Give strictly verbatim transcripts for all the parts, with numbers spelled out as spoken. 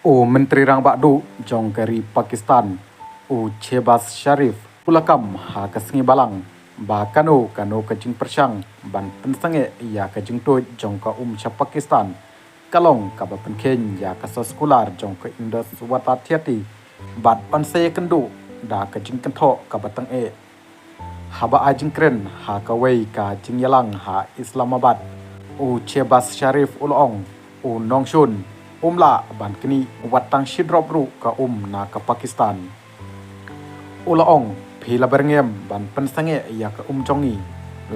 U Myntri Rangbah Duh jong ka ri Pakistan, u Shehbaz Sharif, u la kam ha ka sngi Balang ba kano kano ka jingpyrshang ban pynsangeh ïa ka jingtuid jong ka um sha Pakistan ka long kaba pynkheiñ ïa ka soskular jong ka Indus Watad Thiati bad yn sa ïakynduh da ka jingkynthoh kaba tyngeh. Haba ai jingkren ha kawei ka jingïalang ha Islamabad, u Shehbaz Sharif u la ong, u nongshun um lah ban knieh wat tang shi drop ruh ka um na ka Pakistan. U la ong, phi la byrngem ban pynsangeh ïa ka um jong ngi.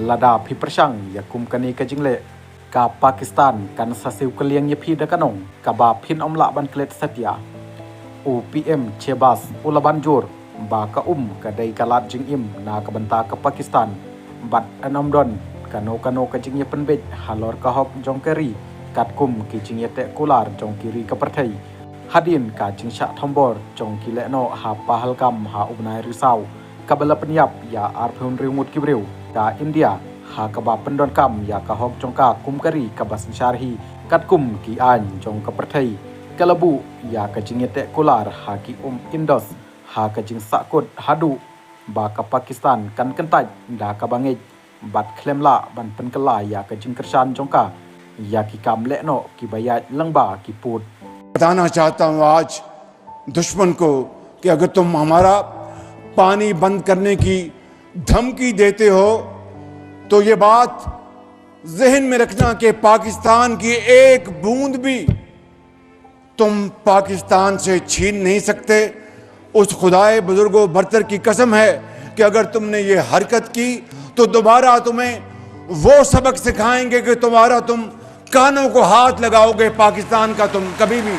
Lada phi pyrshang ïa kum kane ka jingleh, ka Pakistan kan sa siew kylliang ïa phi da ka nong kaba phin ym lah ban klet satia. U P M Shehbaz u la ban jur ba ka um ka dei ka lad jingim na ka bynta ka Pakistan bad yn ym don kano kano ka jingïapynbeit halor ka hok jong ka ri katkum ki jingïateh kular jong ki ri ka pyrthei. Hadien ka jingshah thombor jong ki lehnoh ha Pahalgam ha u bnai Risaw kaba la pynïap ïa arphew hynriew ngut ki briew, ka India ha kaba pyndonkam ïa ka hok jong ka kum ka ri kaba synshar hi katkum ki aiñ jong ka pyrthei, ka la buh ïa ka jingïateh kular ha ki um Indus ha ka jingsahkut haduh ba ka Pakistan kan kyntait da kaba ngeit bad khlem lah ban pynkylla ïa ka jingkyrshan jong ka ïa ki kam lehnoh kiba ïaid lyngba ki pud. बताना चाहता हूं आज दुश्मन को कि अगर तुम हमारा पानी बंद करने की धमकी देते हो तो ये बात जहन में रखना कि पाकिस्तान की एक बूंद भी तुम पाकिस्तान से छीन नहीं सकते। उस खुदाए बुजुर्गो बरतर की कसम है कि अगर तुमने ये हरकत की तो दोबारा तुम्हें वो सबक सिखाएंगे कि तुम्हारा तुम कानों को हाथ लगाओगे, पाकिस्तान का तुम कभी भी